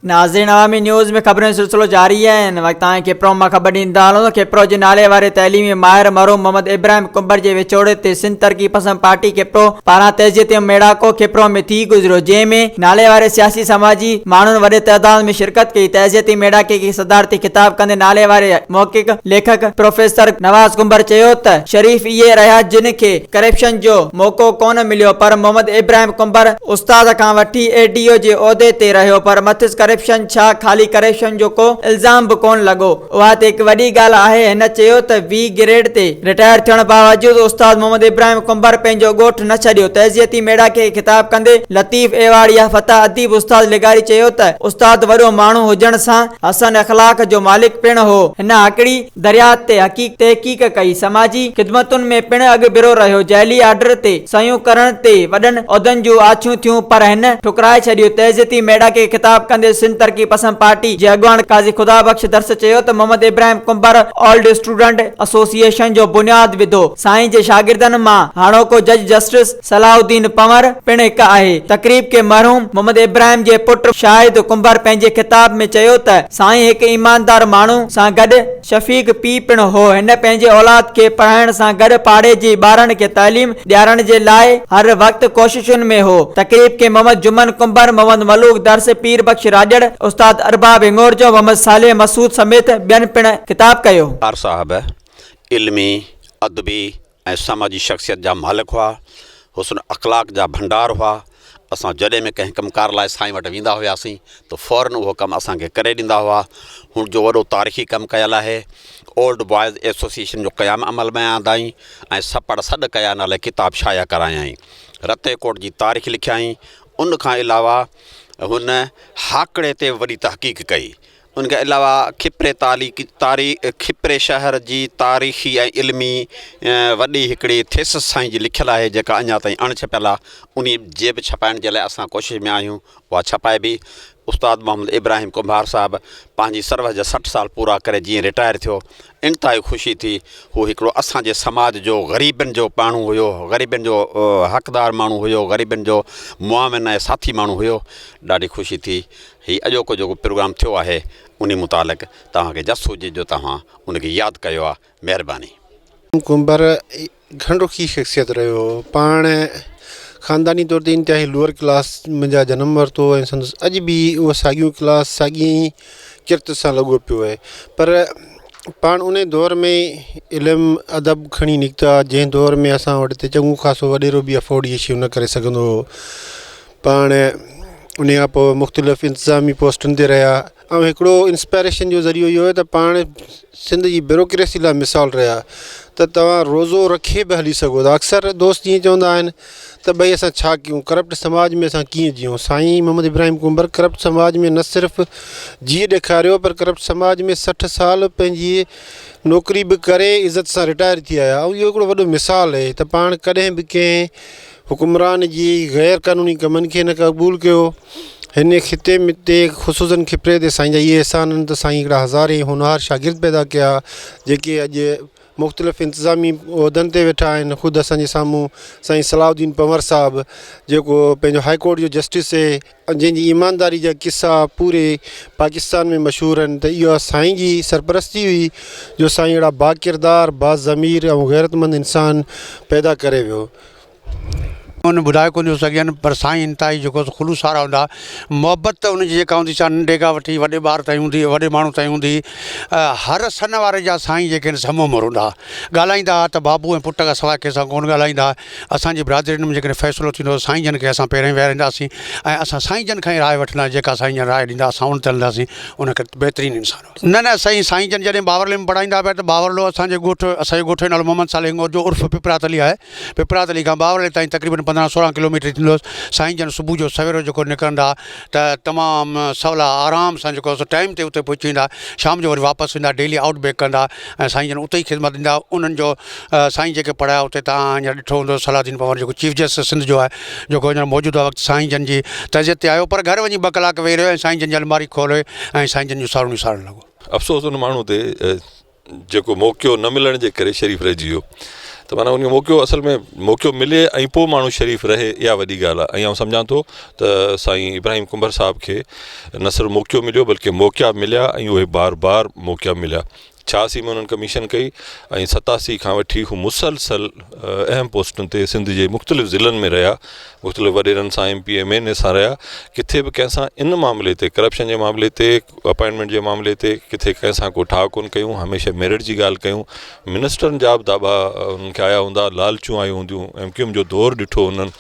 ناظرين عوامي نيوز ۾ خبرن جو سلسلو جاري آهي هن وقت توهان کي کپرو مان خبر ڏيندا هلون ته کپرو جي نالي واري تعليمي ماهر مرحوم محمد ابراهيم ڪنڀر جي وڇوڙي تي سنڌ ترقي پسند پارٽي کپرو پاران تعزيتي ميڙاڪو کپرو ۾ ٿي گذريو جنهن ۾ نالي واري سياسي سماجي ماڻهن وڏي تعداد ۾ شرڪت ڪئي تعزيتي ميڙاڪي کي صدارتي خطاب ڪندي نالي واري محقق ليکڪ پروفيسر نواز ڪنڀر چيو ته شريف اهي رهيا جن کي ڪرپشن جو موقعو ڪونه مليو پر محمد ابراهيم ڪنڀر استاد کان وٺي اي ڊي او جي عهدي تي رهيو پر مٿس ڪرپشن ڇا خالي ڪرپشن جو ڪو الزام به ڪونه لڳو اها ته هڪ وڏي ڳالهه آهي هن چيو ته وي گريڊ تي رٽائر ٿيڻ باوجود استاد محمد ابراهيم ڪنڀر پنهنجو ڳوٺ نه ڇڏيو تعزيتي ميڙاڪي کي خطاب ڪندي لطيف ايواڙ يا فتح اديب استاد لغاري چيو ته استاد وڏو ماڻهو هجڻ سان حسن اخلاق جو مالڪ پڻ هو هن هاڪڙي درياهه تي حقيق تحقيق ڪئي، سماجي خدمتن ۾ پڻ اڳڀرو رهيو، جعلي آرڊر تي صحيحون ڪرڻ تي وڏن عهدن جون آڇون ٿيون پر هن ٺڪرائي ڇڏيو، تعزيتي ميڙاڪي کي خطاب ڪندي سنڌ ترقي پسند پارٽي جي اڳواڻ قاضي خدا بخش درس چيو ته Muhammad Ibrahim Kumbhar old student association جو بنياد وڌو، سائين جي شاگردن مان هاڻوڪو جج جسٽس صلاح الدين پنور پڻ هڪ آهي. تقريب کي مرحوم محمد ابراهيم جي پٽ شاهد ڪنڀر پنهنجي خطاب ۾ چيو ته سائين هڪ ايماندار ماڻهو سان گڏ شفيق پيء پڻ هو. هن پنهنجي اولاد کي پڙهائڻ سان گڏ پاڙي جي ٻارن کي تعليم ڏيارڻ جي لاء هر وقت ڪوششن ۾ هو. تقريب کي محمد جمن ڪنڀر، محمد ملوڪ درس، پير بخش راڄڙ، استاد ارباب هڱورجو، محمد صالح مسعود سميت ٻين پڻ خطاب ڪيو. ڪار صاحب علمي، ادبي ۽ سماجي شخصيت جا مالڪ هئا، حسن اخلاق جا ڀنڊار هئا، اسان جڏهن به ڪنهن ڪم ڪار لاء سائين وٽ ويندا هياسين ته فورن اهو ڪم اسان کي ڪري ڏيندا هئا، هن جو وڏو تاريخي ڪم ڪيل آهي، اولڊ بوائز ايسوسيئيشن جو قيام عمل ۾ آندائين ۽ سپڙ سڏ ڪيا نالي ڪتاب شايع ڪرايائين، رتي ڪوٽ جي تاريخ لکيائين، ان کان علاوه هن هاڪڙي تي به وڏي تحقيق ڪئي، ان کان علاوه کپري کپري شهر جي تاريخي ۽ علمي وڏي هڪڙي ٿيسس سائين جي لکيل آهي جيڪا اڃا تائين اڻ ڇپيل آهي انهي جي به ڇپائڻ جي لاء اسان ڪوشش ۾ آهيون اها ڇپائبي استاد محمد ابراهيم ڪنڀار صاحب پنهنجي سروس جا 60 سال پورا ڪري جيئن رٽائر ٿيو انتهائي خوشي ٿي هو هڪڙو اسان جي سماج جو غريبن جو ماڻهو هيو غريبن جو حقدار ماڻهو هيو غريبن جو معاون ۽ ساٿي ماڻهو هيو ڏاڍي خوشي ٿي هي اڄوڪو جيڪو پروگرام ٿيو آهي انهي متعلق توهان کي جس هجي جو توهان ان کي ياد ڪيو آ مهرباني. ڪنڀر گهڻ رخي شخصيت رهيو هو. پاڻ خانداني طور تي انتهائي لوئر ڪلاس منجهان جنم ورتو ۽ سندس اڄ به اهو ساڳيون ڪلاس ساڳي ئي ڪرت سان لڳو پيو آهي پر پاڻ انهي دور ۾ علم ادب کڻي نڪتا جنهن دور ۾ اسان وٽ هتي چڱو خاصو وڏيرو به افورڊ اهي شيون نه ڪري سگهندو هو. پاڻ انهي کان پوء مختلف انتظامي پوسٽن تي رهيا ۽ هڪڙو انسپائريشن جو ذريعو اهو هيو ته پاڻ سنڌ جي بيوروڪريسي لاء مثال رهيا ته توهان روزو رکي به هلي سگهو ٿا اڪثر دوست ائين چوندا آهن ته ڀئي اسان ڇا ڪيون ڪرپٽ سماج ۾ اسان ڪيئن جيئون سائين محمد ابراهيم ڪنڀر ڪرپٽ سماج ۾ نه صرف جيء ڏيکاريو پر ڪرپٽ سماج ۾ 60 سال پنهنجي نوڪري به ڪري عزت سان رٽائر ٿي آيا ۽ اهو هڪڙو وڏو مثال آهي ته پاڻ ڪڏهن به ڪنهن حڪمران جي غير قانوني ڪمن کي نه قبول ڪيو. هن خطي تي خصوصن کپري تي سائين جا اهي احسان آهن ته سائين هڪڙا هزارين هونهار شاگرد پيدا ڪيا جيڪي اڄ مختلف انتظامي عهدن تي ويٺا آهن خود اسان جي سامهون سائين صلاح الدين پنور صاحب جيڪو پنهنجو هائي ڪورٽ جو جسٽس اهي جنهن جي ايمانداري جا قصا پوري پاڪستان ۾ مشهور آهن ته اها سائين جي سرپرستي هئي جو سائين اهڙا باڪردار باضمير ۽ غيرتمند انسان پيدا ڪري ويو. ان ٻڌائي ڪونه ٿيون سگهجن پر سائين انتهائي جيڪو سو خلوص وارا هوندا محبت ته ان جي جيڪا هوندي سا ننڍي کان وٺي وڏي ٻار تائين هوندي وڏي ماڻهو تائين هوندي هر سن واري جا سائين جيڪي آهن سم عمر هوندا ڳالهائيندا ها ته بابو ۽ پٽ کان سواء ڪنهن سان ڪونه ڳالهائيندا ها اسان جي برادرين ۾ جيڪڏهن فيصلو ٿيندو ته سائين جن کي اسان پهرين ويهارينداسين ۽ اسان سائين جن کان ئي راء وٺنداسين جيڪا سائين جن راء ڏيندا اسان ان تي هلنداسين ان ڪري بهترين انسان هو. نه نه سائين سائين جن جڏهن باورلي ۾ پڙهائيندا پيا ته باورلو اسان جي ڳوٺ اسان جي ڳوٺ جو نالو محمد صالح هڱورجو عرف پپرات علي آهي پپرات علي کان باورلي تائين تقريبن 15 16 ڪلوميٽر ٿيندو هوس سائين جن صبح جو سويرو جيڪو نڪرندا ته تمام سولا آرام سان جيڪو سو ٽائيم تي اتي پهچي ويندا شام جو وري واپس ايندا ڊيلي آئوٽ بيڪ ڪندا ۽ سائين جن اتي ئي خدمت ڏيندا انهن جو سائين جيڪي پڙهايا اتي تان هينئر ڏٺو هوندو صلاح الدين پنهور جيڪو چيف جسٽس سنڌ جو آهي جيڪو هينئر موجوده وقت سائين جن جي تعزيت تي آيو پر گهر وڃي ٻه ڪلاڪ ويهي رهيو ۽ سائين جن جي الماري کولي ۽ سائين جن جون ساروڻيون ساڙڻ لڳو. افسوس ان ماڻهو تي جيڪو موقعو نه ملڻ جي ڪري شريف رهجي ويو. ته معنيٰ ان کي موقعو اصل ۾ موقعو ملي ۽ پوء ماڻهو شريف رهي اها وڏي ڳالهه آهي ۽ آئون سمجهان ٿو ته سائين ابراهيم ڪنڀر صاحب کي نه صرف موقعو مليو بلڪه موقعا مليا ۽ اهي بار بار موقعا مليا. 86 ۾ انهن ڪميشن ڪئي ۽ 87 کان وٺي هو مسلسل اهم پوسٽن تي سنڌ جي مختلف ضلعن ۾ رهيا مختلف وڏيرن سان M P M N A سان رهيا ڪٿي به ڪنهن سان ان معاملي تي ڪرپشن جي معاملي تي اپائنٽمينٽ جي معاملي تي ڪٿي ڪنهن سان ڪو ٺاهه ڪونه ڪيون هميشه ميرٽ جي ڳالهه ڪيون منسٽرن جا به داٻا انهن کي آيا هوندا لالچون آيون هونديون ايم ڪيو ايم جو دور ڏٺو انهن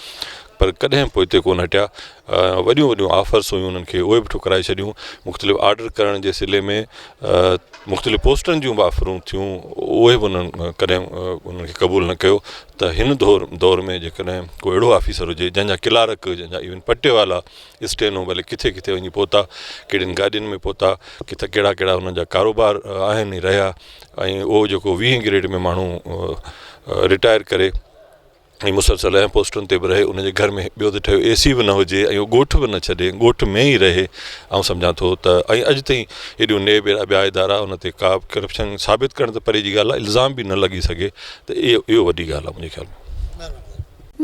پر ڪڏهن پوئتي ڪونه هٽيا وڏيون وڏيون آفرس هيون انهن کي اهي به ٺڪرائي ڇڏيون مختلف آرڊر ڪرڻ جي سلي ۾ مختلف پوسٽن جون به آفرون ٿيون اهي به انهن ڪڏهن انهن کي قبول نه ڪيو ته هن دور دور ۾ جيڪڏهن ڪو اهڙو آفيسر هجي جنهن جا ڪلارڪ جنهن جا ايون پٽيوالا اسٽينو ڀلي ڪٿي ڪٿي وڃي پهتا ڪهڙين گاڏين ۾ پهتا ڪٿي ڪهڙا ڪهڙا انهن جا ڪاروبار آهن رهيا ۽ اهو جيڪو ويهين گريڊ ۾ ماڻهو رٽائر ڪري ۽ مسلسل اهم پوسٽن تي به رهي ان جي گهر ۾ ٻيو ته ٺهيو اي سي به نه هجي ۽ اهو ڳوٺ به نه ڇڏي ڳوٺ ۾ ئي رهي آئون سمجهان ٿو ته ۽ اڄ تائين ايڏيون نيب اهڙا ٻيا ادارا ان تي ڪا به ڪرپشن ثابت ڪرڻ ته پري جي ڳالهه آهي الزام به نه لڳي سگهي ته اهو اهو وڏي ڳالهه آهي منهنجي خيال ۾.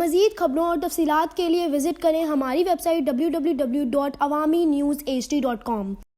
مزيد خبرون اور تفصيلات کے لئے وزٽ کرين ھماري web site www.awamiNewsHD.com.